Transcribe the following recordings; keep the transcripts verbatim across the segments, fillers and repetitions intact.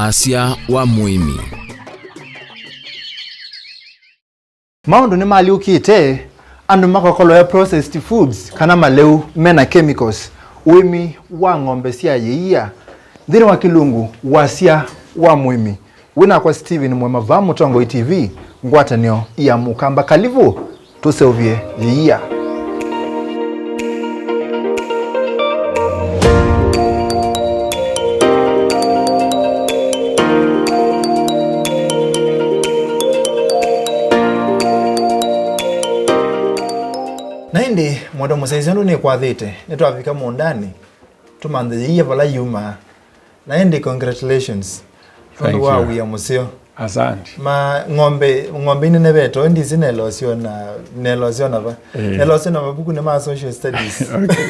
Asya wa mũĩmi. Maũndũ nĩmalyũkĩte, andũ makakoloe processed foods kana maleu mena chemicals. Ũĩmi wa ng'ombe sya yĩia nthĩnĩ wa kĩlungu, wasya wa mũĩmi. Wĩ nakwa Steven Mwema vaa Mũtongoi T V, ngwatanĩo ya Mũkamba. Kalivu. Tũseũvye yĩia. Na ĩndĩ, mwendwa mũsyaĩĩsya ũndũ nĩkwathĩte, nĩtwavika mũũndanĩ, tũmanthe yĩia vala yumaa. Na ĩndĩ congratulations nũndũ wa wĩa mũseo. Asante. Ma ng'ombe, ng'ombe inenevetwe, ndisi nelo siona, nelo siona va. Eh. Nelo siona mabuku nĩ ma social studies. Okay.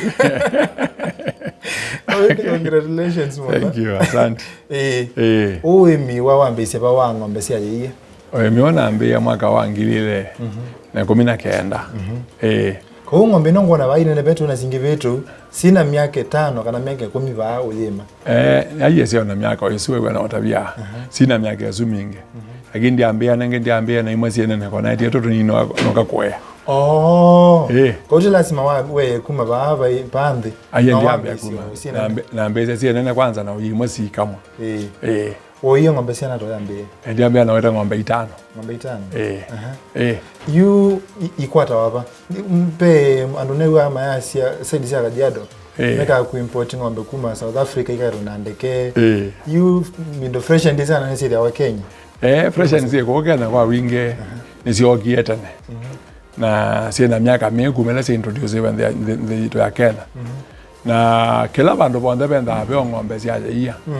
Congratulations mũno. Thank you, asante. Eh. Eh. Ũĩmi wa wambĩĩsye va wa ng'ombe sya yĩia? Ũĩmi ũũ nambĩĩa mwaka wa ngili ilĩ na ĩkũmi na kenda. Mhm. Eh. Kwoou ng'ombe ino ngwona vaa inenevetwe na singĩvĩtwe, syĩna myaka ĩtano kana myaka ĩkũmi vaa ũyĩma? Eh, aiye syona myaka ĩsu wĩw'a na ũtavya. Aha. Syĩna myaka ĩsu mingĩ. Mhm. Lakini ndyambĩĩa nenge ndyambĩĩa na imwe syĩ nene kona ĩtie tũtũ nini noka kũea. Oh. Eh. Kwoou ti lasima wa wee kuma vaa vai pa nthĩ. Aiye ndyambĩa kuma. Nambĩĩsya syĩ nene kwanza na imwe siikamwa. Eh. Eh. Woie ng'ombe syana to yambĩĩe? Eh, ndyambĩa nawete ng'ombe itano. Ng'ombe itano? Eh. Aha. Eh. Yu i- ikwatawa va? Ni- m- Pe andũ new'aa mayasya saidi sya Kajiado. Eh. Mekaa kuimport ng'ombe kuma South Africa ikaetwa na ndeke. Eh. Yu mindo fresh and sana nĩsyĩthĩawa Kenya? Eh, fresh and syĩ kũu Kenya kwa wingĩ. Aha. Nĩsyookie tene. Mhm. Na syĩ na myaka mĩĩ kuma ĩla sya introduciwe nthĩ ya- nthĩ nthĩ yitũ ya Kenya. Mhm. Na kĩla vandũ vonthe vendaa veo ng'ombe sya yĩia. Mm.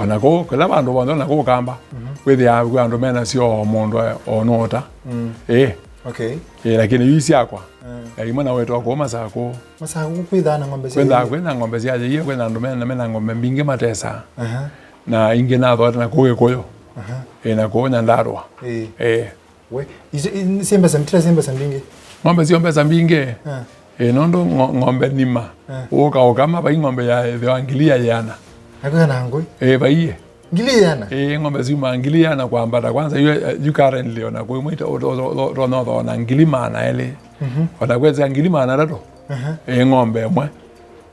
O na kũu, kĩla vandũ vonthe, o na kũu Kamba, mhm, wĩthĩaa kwĩ andũ me nasyo o mũndũ o nũũta. Mm. Ĩĩ. Okay. Ĩĩ, lakini yu syakwa, mm, na imwe na wĩtwa kũu Masakũ. Masakũ kwĩthaa na ng'ombe sya kwĩthaa yĩia? Kwĩ na ng'ombe sya yĩia, kwĩ na andũ me na me na ng'ombe mbingĩ matesaa. Aha. Na ingĩ nathoete na kũu Kĩkũyũ. Aha. Ĩĩ, na kũu Nyandarua. Ĩĩ. Ĩĩ. We, isu- i- syĩ mbesa, tila syĩ mbesa mbingĩ? Ng'ombe syo mbesa mbingĩ? Eh. Ĩ, nũndũ ng'o- ng'ombe nima. Eh. Ũka ũkama vai ng'ombe ya ĩthĩwa ngili ya ĩana. Nakwĩka na ngũĩ? Ĩ, vaiĩ. Ngili ĩana? Ĩ, ng'ombe syumaa ngili ĩana kwambata. Kwanza yu, yu currently ona kwĩ mwe ũtonya ũthona ngili maana elĩ. Mhm. Ona kwĩsĩa ngili maana atatũ. Aha. Ĩ, ng'ombe ĩmwe.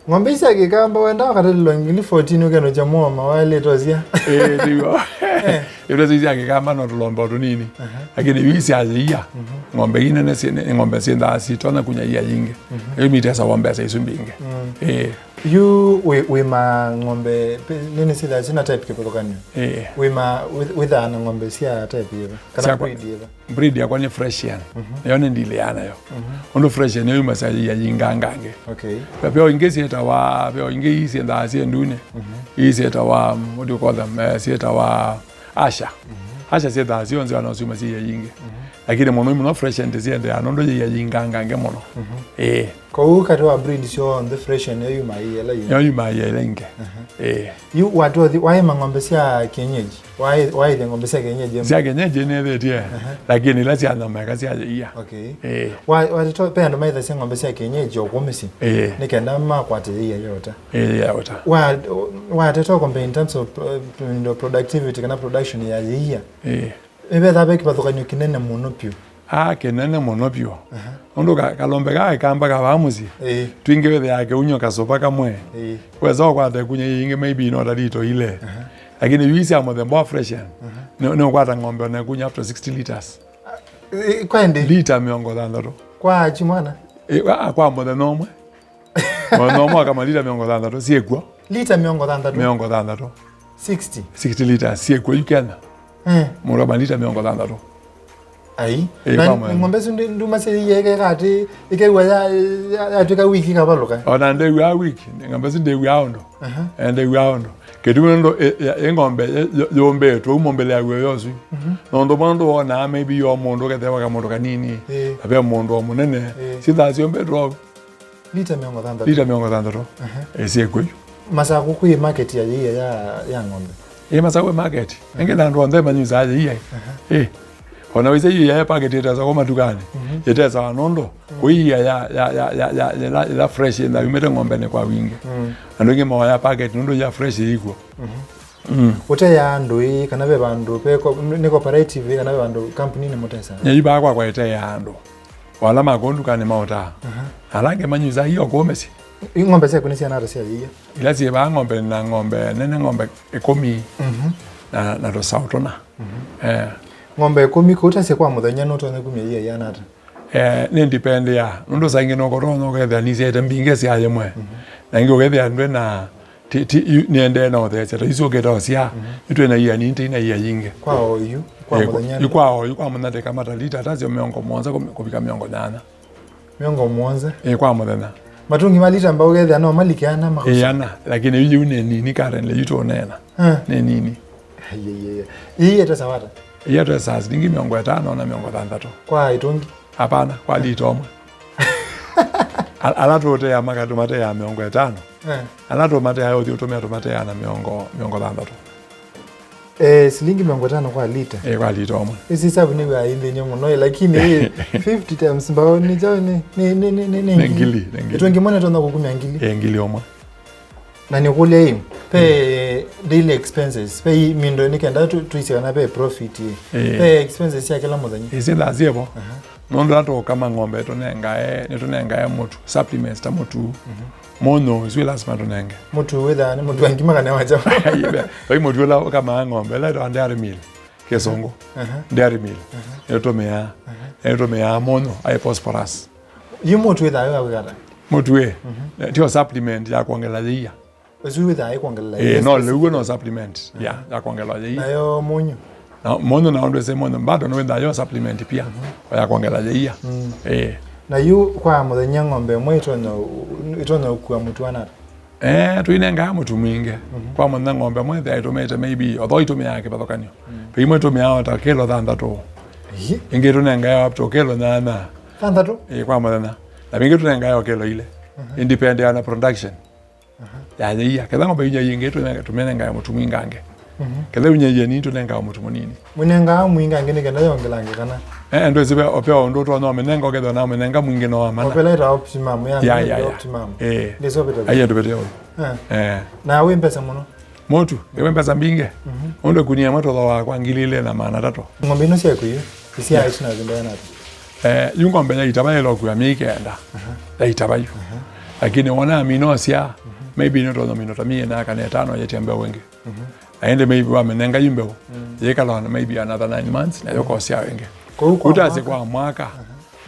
Ng'ombe isu sya kĩkamba wendaa ũkatelelwa ngili fourteen ũkenũkya mũoma waĩlĩte ũsya. Ĩĩ, nĩw'o. Eh. Ĩndũ isu sya kĩkamba no tũlomba tũnini. Aha. Lakini yu sya yĩia, mhm, ng'ombe ii nene syĩ- nĩ ng'ombe syĩndaa sitonya kunya ia yingĩ. Mhm. Yu mitesawa mbesa isu mbingĩ. Mm. Ĩĩ. Yu wĩ- wĩma ng'ombe pe- nini syĩthaa syĩna type kĩvathũkany'o? Ĩĩ. Wĩma wĩ- wĩthaa na ng'ombe sya type yĩva? Kana syakwa- breed yĩva? Breed yakwa nĩ Fresian. Mhm. Nayo nĩ ndilĩaa nayo. Mhm. Ũndũ Fresian yo yumasya yĩia yingangangĩ. Okay. Ve- veo ingĩ syĩtawa, veo ingĩ ii syĩthaa syĩ ndune. Mhm. Ii syĩtawa, um, what do you call them? Eh, syĩtawa Asha. Mhm. Asha syĩthaa syonthe ona ũsyuma syĩia yingĩ. Mhm. Lakini mũno mũno Fresian ndĩsyendea nũndũ yĩia yingangange mũno. Mhm. Ĩĩ. Kwoou katĩ wa breed syonthe Fresian yo yumaa yĩia ĩla yingĩ? Yo yumaa yĩia ĩla ingĩ. Mhm. Ĩĩ. Yu watũthi waĩma ng'ombe sya kienyeji? Waĩ- waĩthya ng'ombe sya kienyeji? Sya kienyeji nĩthĩtie, aha, lakini ila sya nyama eka sya yĩia. Okay. Ĩĩ. Wa- watete pe andũ maĩthasya ng'ombe sya kienyeji o kũu mĩsyĩ? Ĩĩ. Nĩ kenda makwate yĩia yaũta? Ĩĩ, yaũta. Wa- watete o compare in terms of uh, productivity kana production ya yĩia? Ĩĩ. Nĩvethaa ve kĩvathũkany'o kĩnene mũno vyũ? Ah, kĩnene mũno vyũ. Aha. Nũndũ ka- kalombe kaa kamba ka vaa mũsyĩ, ĩĩ, twingĩ wĩthĩaa kĩunyũ kasũva kamwe. Ĩĩ. Wesa ũkwata ĩkunyũ yĩingĩ maybe no ta lito ile. Aha. Lakini yu ii sya mũthemba wa Fresian, aha, nĩ- nĩũkwata ng'ombe ona ĩkunyũ up to sixty liters. Ĩĩ, kwa ĩndĩ? Lita mĩongo thanthatũ. Kwa achi mwana? Ĩĩ, ah, kwa mũthenya ũmwe. Mũthenya ũmwe akama lita mĩongo thanthatũ syĩkw'o. Lita mĩongo thanthatũ? Mĩongo thanthatũ. Sixty? Sixty liters syĩkw'o yu Kenya. Eh. Mũndũ akama lita mĩongo thanthatũ. Ai. Eh, na kwa mwene. Ng'ombe isu ndi- nduma syĩieka ĩkatĩ ĩkew'a ya- ya- yatw'ĩka wiki ĩkavalũka? Ona ndew'aa wiki, ng'ombe isu ndew'aa ũndũ. Aha. Eh, ndew'aa ũndũ. Kĩtumi nũndũ ĩ- ĩ- ĩ ng'ombe ĩ- ĩ- yũmbĩtwe ũu mũmbĩle ya w'o yosu. Mhm. Nũndũ mwana ndũwonaa maybe yo mũndũ ũkethĩwa kamũndũ kanini. Eh. Na ve mũndũ o mũnene. Eh. Syĩthaa syũmbĩtwe o Lita mĩongo thanthatũ. Lita mĩongo thanthatũ. Aha. Eh, syĩkw'o yu. Masakũ kwĩ market ya yĩia ya, ya ng'ombe? Ĩ, Masakũ market. Aha. Ĩngĩ na andũ onthe manyusaa yĩia. Aha. Ĩ. Ona wĩsa yĩia ya packet ĩtesakwa matukanĩ. Mhm. Ĩtesawa nũndũ, mm, kwĩ yĩia ya, ya, ya, ya, ya, ya, ya fresh na yumĩte ng'ombenĩ kwa wingĩ. Mm. Andũ aingĩ maoya packet nũndũ ya fresh yĩkw'o. Mhm. Mm. Ũteaa andũ ĩ, kana ve vandũ, ve co-, nĩ cooperative ĩ, kana ve vandũ kampunini mũtesaa? Nyei vaa kwakwa ĩteaa andũ. O ala makũũ ndukanĩ maũtaa. Aha. Ala angĩ manyusaa io kũũ mĩsyĩ. Ĩ ng'ombe syaku nĩ syana ata sya ĩia? Ila syĩ vaa ng'ombe, na ng'ombe nene, ng'ombe ĩkũmi, mhm, na, na tũsaũ tũna. Mhm. Eh. Ng'ombe ĩkũmi kũu tasye kwa mũthenya nũtonya kumya ĩia yĩana ata? Eh, nĩ ndipendia. Nũndũ saa ingĩ nũkũtonya ũkethĩa nisyaĩte mbingĩ sya yĩmwe. Mhm. Na ingĩ ũkethĩa ndwĩ na ti, ti, yu, nĩendee na ũtheesya. Ta isu ũkĩte ũsyaa, mhm, yu twĩ na ĩia nini, tĩ na ĩia yingĩ. Kwa oyu, kwa, eh, mũthenya, yu kwa oyu, kwa mũthenya tĩkamata lita tasyo mĩongo mũonza kũmi-, kũvika mĩongo nyanya. Mĩongo mũonza? Ĩ, kwa mũthenya. Matungi ma lita mbaũ ũkethĩa no malike ana makosa? Ĩ, ana, lakini yu, yu nĩ nini currently, yu tũneena. Ah. Nĩ nini. Ai, ai, ai, ai. Ĩia ĩtesa ata? Ĩia ĩtesa silingi mĩongo ĩtano na mĩongo thanthatũ. Kwa ĩtungi? Hapana, kwa lita ũmwe. Al-, ala tũũtea makatũmatea mĩongo ĩtano. Eh. Ala tũmatea ũthi ũtũmĩa tũmatea na mĩongo, mĩongo thanthatũ. Eh, silingi mĩongo ĩtano kwa lita. Eh, kwa lita ũmwe. Ĩsi sabu nĩ wa inthĩnyo mũno, eh, lakini, eh, fifty times mbao nĩ kyaũ nĩ, nĩ, nĩ, nĩ, nĩ, nĩ ngili, nĩ ngili. Ĩtungi mwana ĩtonya kũkumya ngili. Eh, ngili ũmwe. Na nĩ kũlya ĩ, pe, mm, daily expenses, pe i mindo nĩ kenda tu-, tuisye kana pe profit ĩ. Eh. Pe expenses sya kĩla mũthenya. Ĩsi lazima. Aha. Nũndũ atũkama ng'ombe tũnengae, nĩtũnengae mũtu, supplements ta mũtu. Mhm. Mũnyũ, isu lasima tũnenge. Mũtu wĩthaa nĩ mũtu wa ngima kana wa kyaũ? Vai mũtu ũla ũkamaa ng'ombe, ĩla ĩtawa dairy meal, kĩsũngũ. Aha. Dairy meal. Aha. Nĩtũmĩaa, aha, nĩtũmĩaa mũnyũ, aĩ phosphorus. Yu mũtu wĩthaa wĩ wa kwĩka ata? Mũtu ĩ, mhm, tio supplement ya kwongela ĩia. Ĩsu wĩthaa ĩkwongelela. Eh, ĩia no specific. Lĩu no supplement, mm, ya, ya kwongela ĩia. Nayo mũnyũ? Na mũnyũ nao ndwĩsĩ mũnyũ, bado nĩwĩthaa yo supplement pia, mhm, ya kwongela ĩia. Mm. Eh. Na yu kwa mũthenya ng'ombe ĩmwe ĩtonya, ĩtonya ũkua mũtu wa nata? Eh, tũinengaa mũtu mwingĩ. Mhm. Kwa mũthenya ng'ombe ĩmwe ĩthĩa ĩtũmĩte maybe, although itũmĩaa kĩvathũkanyo. Mm. Pe imwe ĩtũmĩaa o ta kĩlo thanthatũ. Ĩĩ? Ĩngĩ tũnengae up to kĩlo nyanya. Thanthatũ? Eh, kwa mũthenya. Na vingĩ tũnengae o kĩlo ilĩ. Mhm. Independent na production. Aha. Ya ĩia. Ketha ng'ombe inya ingĩ tũne-, tũmĩnengae mũtu mwingangĩ. Mhm. Ketha inya inya nini tũnengae mũtu mũnini. Mũnengaa mwingangĩ nĩ kenda yongelange kana? Eh, ndwĩsĩ ve, opea ũndũ ũtonya ũmĩnenga ũkethwa na ũmĩnenga mwingĩ no amana. Opela ĩta optimum, ya, ya, ya, ya, optimum. Eh. Ndĩsopeta. Aiya ndũpete ũyũ. Eh. Eh. Na wĩ mbesa mũno? Mũtu, ĩwe mbesa mbingĩ. Mhm. Ũndũ kunia ĩmwe tũthooaa kwa ngili ilĩ na maana atatũ. Ng'ombe ino syaku yu, isyaa, yeah, itina kĩndũ yana ata? Eh, yu ng'ombe yaitava ĩlokua myei kenda. Aha. Yaitava yu. Aha. Lakini wona amina ũsyaa, mhm, maybe nĩtonya mino ta myei ĩna kana ĩtano yetia mbeũ ĩngĩ. Mhm. Na ĩndĩ maybe wamĩnenga yu mbeũ, mm, yĩkala ona maybe another nine months, na yũka ũsyaa ĩngĩ. Kũu kwa ũtasye mwaka? Kwa mwaka. Aha.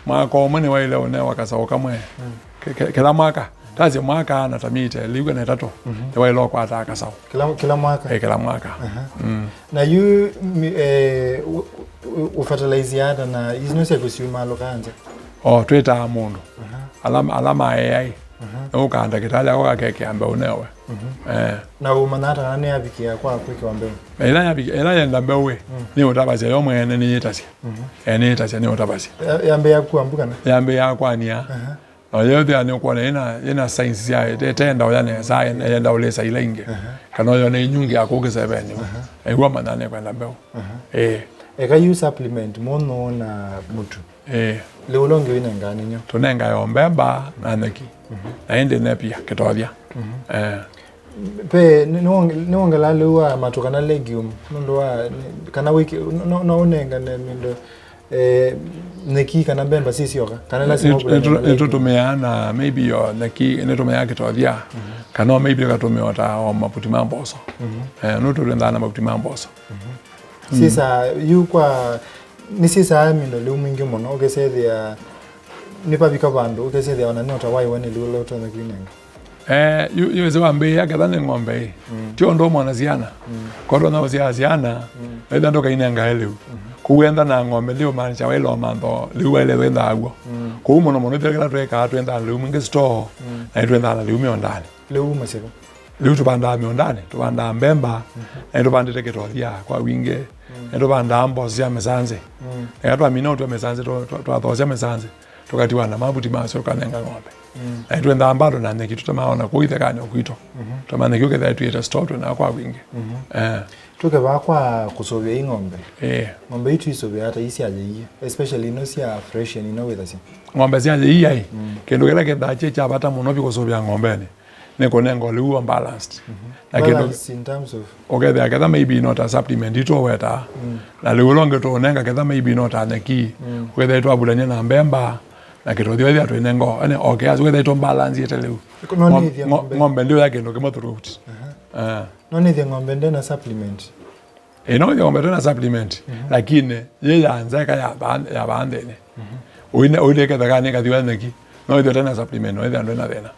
Mwaka ũmwe nĩwaĩle ũnewa kasaũ kamwe. Mm. Ke-, ke-, kĩla mwaka. Tasye mwaka na ta mita ĩlĩ kana ĩtatũ, mhm, nĩwaĩle ũkwataa kasaũ. Kĩla, kĩla mwaka? Eh, kĩla mwaka. Aha. Mm. Na yu, mi-, eh, ũ-, ũ-, ũfertilize ata na isu nĩ syaku syumalũkaa nza? O, twĩtaa mũndũ. Aha. Ala, ala maeai. Aha. Nĩũkaa ndakĩtalĩ ako kakekĩa mbeũ newe. Mhm. Eh. Na ũmanya ata kana nĩyavikĩa kwa kwĩkĩwa mbeũ? Ĩla yavik-, ĩla yenda mbeũ ĩ, mm, nĩũtavasya yo mwene nĩyĩtasya. Mhm. Eh, nĩyĩtasya, nĩũtavasya. Ya-, yambĩĩa kua mbu kana? Yambĩĩa kwany'a. Aha. Na yo ĩthĩa nĩũkwona yĩna, yĩna signs sya ĩte-, ĩtenda ũya nesa, yenda ũlĩsa ila ingĩ. Aha. Kana ũyona inyungi ya kũu kĩsevenĩ. Aha. Na iw'o manya nĩkwenda mbeũ. Aha. Ĩĩ. Eka yu supplement mũno na mũtu. Ĩĩ. Lĩu ũla ũngĩ wĩnengaa nĩ nyo? Tũnengae o mbemba na nyeki. Mhm. Na ĩndĩ nepia kĩtothya. Mhm. Eh. Pe, nĩ-, nĩwonge-, nĩwongelaa lĩu wa matũ kana legume, nũndũ wa, nĩ-, kana wĩkĩ-, no, no, no ũnengane mindo, eh, nyeki kana mbemba syĩ syoka, kana lasima nĩtũ-, ũkũle nĩtũ-, nengane legume? Nĩtũtũmĩaa na maybe o nyeki, nĩtũmĩaa kĩtothya, mhm, kana o maybe ũkatũmĩa o ta o mavuti ma mboso. Mhm. Eh, nũndũ twĩthaa na mavuti ma mboso. Mhm. Mm. Sisa, yu kwa, nĩsisaa mindo lĩu mwingĩ mũno, ũkĩsethĩa, nĩvavika vandũ, ũkĩsethĩa ona nĩ ũtawai wa nĩ lĩu ũla ũtonya kwĩnenga. Eh, yu, yu ĩsĩ wambĩĩa ketha nĩ ng'ombe ĩ. Mm. Ti ũndũ mwana syana. Mm. Kotonya ũsyaa syana, mm, ĩtha ndũkainengae lĩu. Mm-hmm. Kũu enda na ng'ombe lĩu maanisha waĩle ũmantha lĩu waĩle wĩthaa w'o. Mm. Kũu mũno mũno ĩthĩa kĩla twĩkaa twĩthaa lĩu mwingĩ store, mm, na nĩtwĩthaa na lĩu mĩũndanĩ. Lĩu umasya va? Lĩu tũvandaa mĩũndanĩ, tũvandaa mbemba, mhm, na nĩtũvandĩte kĩtothya kwa wingĩ, mm, nĩtũvandaa mboso sya mĩsanzĩ. Mm. Na ĩla twamina ũtw'a mĩsanzĩ, twa-, twa-, twathoosya mĩsanzĩ, tũkatiwa na mavuti masyo tũkanenga ng'ombe. Mm. Na nĩtwĩnthaa mbado na nyeki tũtemaona kũu ithekanĩ o kwitũ. Mhm. Tũtema nyeki ũkethĩa twĩte store twĩ nayo kwa wingĩ. Mhm. Eh. Tũke vaa kwa kũsũvĩa i ng'ombe. Eh. Ng'ombe ii tũisũvĩa ata ii sya yĩie, especially ino sya freshen ino wĩthasya? Ng'ombe sya yĩia ĩ, mm, kĩndũ kĩla kĩthaa kyĩ kya vata mũno vyũ kũsũvĩa ng'ombenĩ, nĩkũnenga ũliu wa balanced. Na kĩndũ Balance in terms of ũkethĩa ketha maybe no ta supplement itũ wetaa, na lĩu ũla ũngĩ tũũnenga ketha maybe no ta nyeki, ũkethĩa twavulany'a na mbemba na kĩtũthi wethĩa twĩnenga o, yani, okay, as wethĩa tũbalanzĩte lĩu. No Ng'om- nĩthie ng'o- ng'ombe. Ng'ombe ndĩũya kĩndũ kĩmwe throughout. Eh. No nĩthie ng'ombe ndena supplement. Ĩno ĩthĩa ng'ombe tena supplement, lakini yĩ ya nza ĩka ya va- ya vaa nthĩnĩ. Ũine ũine ketheka nĩ kathiwa nyeki. No ĩthĩa tena supplement, no ĩthĩa ndwĩ na thĩna.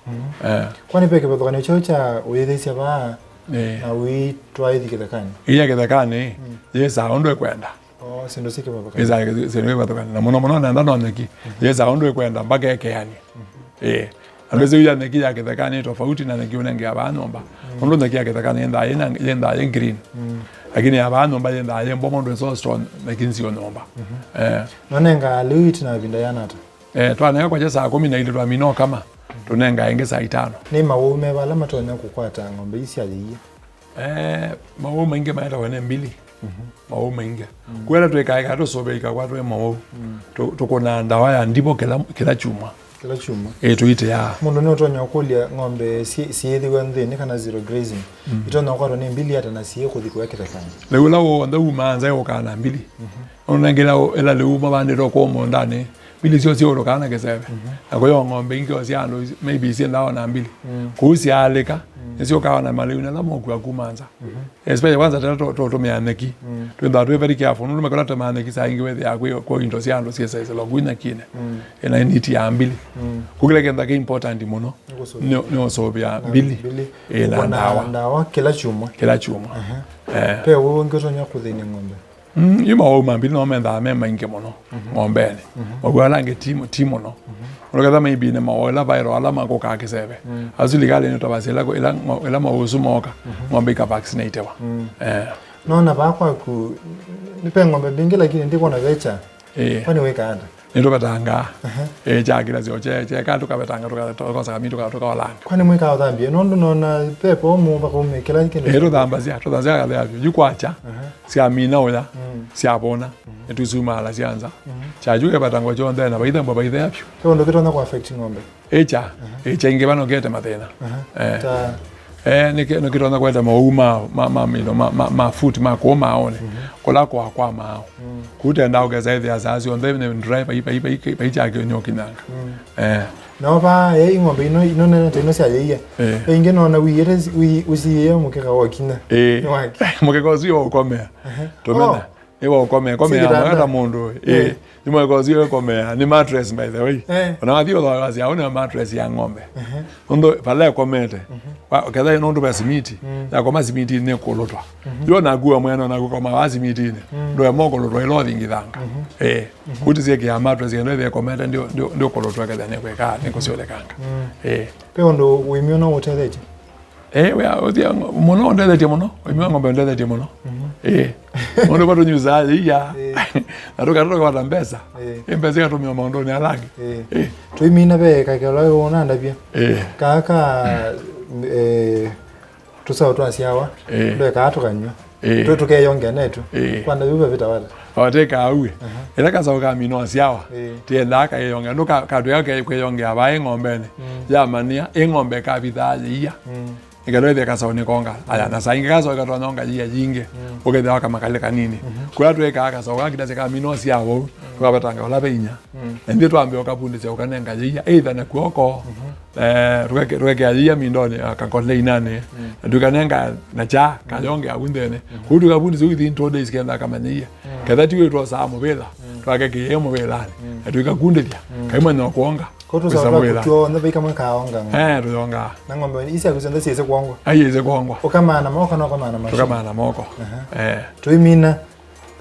Eh. Kwani ve kĩvathũkanio kyaũ kya ũyĩthĩsya vaa Eh. na ũitwaithi kĩthekanĩ? Iya kĩthekanĩ, yĩsaa ũndũ ĩkwenda. Oh, syĩndũ syĩ kĩvathũkanio. Ĩsaa syĩndũ kĩvathũkanio. Na mũno mũno nenda no nyeki. Yĩsaa ũndũ ĩkwenda mpaka ĩkeanĩ. Eh. Andũ asu ya nyeki ya kĩthekanĩ nĩ tofauti na nyeki ũnengea vaa nyũmba. Ũndũ nyeki ya kĩthekanĩ yendaa yĩ na- yendaa yĩ green. Lakini ya vaa nyũmba yendaa yĩ mboma ũndũ ĩsostone nyeki nzio nyũmba. Eh. Nonenga lĩu itina ĩvinda yana ata? Eh, twanenga kwakya saa kũmi na ilĩ twamina ũkama, tũnenga ĩngĩ saa itano. Nĩ mawau meva ala matonya kũkwata ng'ombe ii syayĩie? Eh, mawau maingĩ maetawa nĩ mbili. Mawau maingĩ. Kwĩla twĩkaeka tũsũvĩka kwa twĩ mawau. Tũ- tũkũnaa ndawa ya ndivo kĩla kĩla kyumwa. Kĩla kyumwa. Ĩ, tũitĩaa. Mũndũ nĩ ũtonya ũkũlya ng'ombe syĩ- syĩthĩwa nthĩnĩ kana zero grazing. Itonya ũkwatwa nĩ mbili ata na syĩ kũthi kũya kĩthekanĩ? Lĩu ũla w'onthe umaa nza ũkaa na mbili. Ũnengela ĩla lĩu mavandĩtwe kũũ mũũndanĩ, mbili syo siũlũkaa na kĩseve. Na kũyo ng'ombe ingĩ o sya andũ maybe syĩndaa na mbili. Kũu syaalĩka, nĩsyũkaa na malĩu nala mokua kuma nza. Especially kwanza tena tũ- tũtũmĩa nyeki. Twĩthaa twĩ very careful. Nũndũ makĩla tũmaa nyeki saa ingĩ wĩthĩaa kwĩ kwĩ indo sya andũ syĩsaisĩlwa kũu nyekinĩ. Ĩna initi ya mbili. Kũkĩla kĩntha kĩ important mũno. Nĩ nĩ ũsũvĩa mbili. Mbili. Ĩna Ũkona ndawa. Ndawa kĩla kyumwa. Kĩla kyumwa. Eh. Pe ũũ ũngĩ ũtonya kũthĩnĩa ng'ombe? Mm, yu mawau ma mbili no mendaa me maingĩ mũno ng'ombenĩ. Mawau ala angĩ ti ti mũno. Ũnaketha maybe nĩ mawau ala viral ala makũkaa kĩseve. Asu silikalĩ nĩ tavasya ĩla ĩla ngo- ĩla mawau ũsu mooka, ng'ombe ika vaccinatewa. Eh. Nona vaa kwaku nĩ pe ng'ombe mbingĩ lakini ndikwona vecha. Eh. Kwani wĩkaa ata? Nĩtũvetangaa. Ehe. Eh, kya kĩla syo kye- kyeka tũkavetanga tũka- tũkosa kami tũka- tũkaolanga. Kwani mwĩkaa ũthambie? Nũndũ nona pepo mũva kaumĩkĩla kĩndũ. Eh, tũthambasya tũthambasya kathea vyu yu kwakya. Syamina ũya syavona. Nĩtũsumaala sya nza. Kyayu kĩvatangwa kyonthe na vaithambwa vaithea vyu. Kĩũndũ kĩtonya kũ affect ng'ombe? Ĩkya. Ĩkya ingĩ vanokete mathĩna. Eh. Ta Eh, nĩkĩ- nĩkĩtonya kũete mawau ma ma ma mĩno ma ma ma foot ma kũũ maaũnĩ. Kũla kwa kwa maaũ. Kũu tendaa ũkesa ĩthĩa saa syonthe nĩ ndrai vai vai vai vai kya kĩũnyũ kĩnyanga. Eh. Nao vaa ĩ ng'ombe ino ino nene ta ino syayĩie. Eh. Ve ingĩ nona wiĩte ũsiĩe mũkeka wa kinya. Eh. Nĩ waki. Mũkeka ũsu ũkomea. Tũmena. Oh. Nĩwe ũkomea komea. Sikitanda. Mwaka ta mũndũ. Eh. Nĩ mwaka ũsu ũkomea nĩ mattress, by the way. Eh. Ona wathi ũthawasya au nĩ mattress ya ng'ombe. Nũndũ vala ĩkomete, wa- ketha nũndũ ve simiti, yakoma simiti nĩ kũlũtwa. Yo nakuwa mwena na kũkoma wa simiti-inĩ, ndwe mo kũlũtwa ĩla ũthingithanga. Eh. Kuti syekea mattress ĩla ĩkomete ndio ndio ndio kũlũtwa ketha nĩ kweka nĩ kũsyolekanga. Eh. Pe ũndũ wĩmio no ũtethetye? Eh, wĩa ũthia mũno ũndethetye mũno, ũimwa ng'ombe ũndethetye mũno. Eh. Mũndũ vatũnyusaa yĩia. Na tũkatũka kwata mbesa. Eh. Ĩ mbesa ikatũmĩwa maũndũnĩ ala angĩ. Eh. Tũimina ve kakelo ũnandavya. Eh. Kaka eh, tũsaũ twasyawa. Eh. Ndwekaa tũkanywa. Eh. Tũ tũkeyongea netu. Eh. Kwanda yu vavita wala. Wateka aue. Ĩla kasaũ kamina ũsyawa. Eh. Tiendaa keyongea. Ndũka katwĩa kweyongea vaĩ ng'ombenĩ. Yamania ĩ ng'ombe kavithaa yĩia. Nĩkenda ĩthĩa kasaũ nĩkonga. Aya, na saa ingĩ kasaũ katonyonga yĩia yingĩ. Ũkethĩa wakamakale kanini. Kũla twĩkaa kasaũ kakitase kamina ũsyawa ũu. Tũkavetanga ũla ve inya. Na ithyĩ twambĩa ũkavundĩsya ũkanenga yĩia, either na kw'oko, eh, tũkeke- tũkekea yĩia mindonĩ, ah, kakoneinanĩ, na tũikanenga na kya kayonge au nthĩnĩ. Kũu tũkavundĩsya within two days kenda akamanya yĩia. Ketha ti wĩ twosaa mũvĩla, twakekĩie mũvĩlanĩ, na tũikakundĩthya, kaimanya kwonga. Kũu tũsawa twaku tw'onthe vai kamwe kaonga ng'ombe. Eh, tũyongaa. Na ng'ombe isi aku syonthe syĩsĩ kwongwa. Ai, ĩsĩ kwongwa. Ũkamaa na moko, no ũkamaa na machine. Tũkamaa na moko. Eh. Tũimina.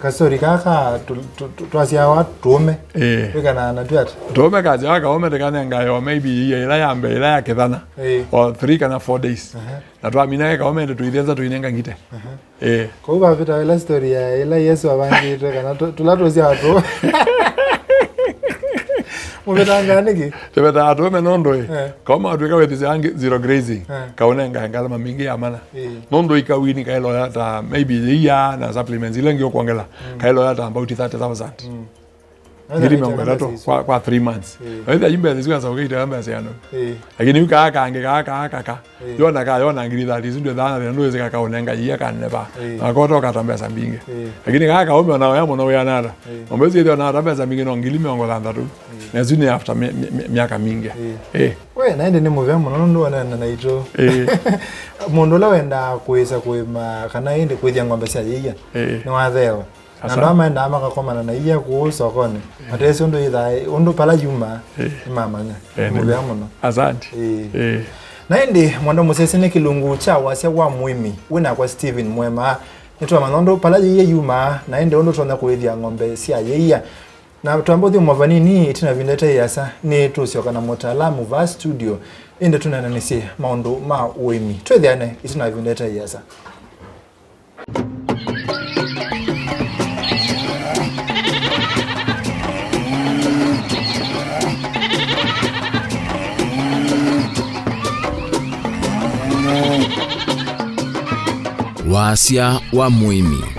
Kastori kaka tu- tu- tu- twasyawa tũũme. Eh. Twĩkanaa na twĩ ata? Tũũme kasyawa kaũme tĩkanengaĩwa maybe yĩia ĩla ya mbee, ĩla ya kĩthana. Eh. Or three kana four days. Na twamina ke kaũme ĩndĩ tũithenza tũinenga ngite. Eh. Kwoou vavĩta ĩla story ya ĩla Yesũ avangĩtwe kana tũ- tũla tũsyawa tũũme. Mũvetangaa nĩkĩ? Tũvetaa tũũme nũndũ ĩ. Eh. Kaũme watwĩka wĩthĩsya angĩ zero grazing. Eh. Kaũnengae ngalama mingĩ ya mana. Ĩĩ. Nũndũ ikawini kaĩloya ta maybe yĩia na supplements ila ingĩ ũkwongela, kaĩloya ta about thirty thousand. Ngili mĩongo ĩtatũ kwa, kwa three months. Ĩĩ. Waĩthĩa yu mbesa isu kanza ũkĩita mbesa yano. Ĩĩ. Lakini yu kaa kangĩ, kaa, kaa, kaka. Ĩĩ. Yona kaa, yona ngili thirty, isu ndio thana, ndio wĩsĩ kaka ũnenga iya kaneva. Ĩĩ. Na kota ũkata mbesa mbingĩ. Ĩĩ. Lakini kaa kaũme ona oya mũno wĩa nata. Ĩĩ. Ng'ombe isu ithĩ ona ata mbesa mbingĩ no ngili mĩongo thanthatũ. Ĩĩ. Na isu nĩ after mi-, mi-, mi-, miaka mingĩ. Ĩĩ. Ĩĩ. We, na ĩndĩ nĩ mũvea mũno nũndũ wonana naitũ. Ĩĩ. Mũndũ ũla wendaa kũĩsa kũĩma kana ĩndĩ kũĩthya ng'ombe sya yĩia. Ĩĩ. Nĩ wathewa. Na andũ aa maendaa makakomana na ia kũu sokonĩ. Ĩĩ. Matesĩ ũndũ yĩthaa, ũndũ pala yumaa, ĩĩ, nĩmamanya. Ĩĩ, nĩ mũvea mũno. Asante. Ĩĩ. Ĩĩ. Na ĩndĩ, Mwenda Mũsese, nĩ kĩlungu kya wasya wa mũĩmi wĩ nakwa Stephen Mwema. Nĩtwamanya ũndũ pala yĩia yumaa, na ĩndĩ ũndũ tũtonya kũĩthya ng'ombe sya yĩia. Na twamba ũthyũmũa vanini, ĩtina ĩvinda ĩte ĩasa, nĩ tũsyoka na mũtaalamu vaa studio, ĩndĩ tũneenanĩsye maũndũ ma ũĩmi. Twĩthĩane ĩtina ĩvinda ĩte ĩasa. Wasya wa mũĩmi.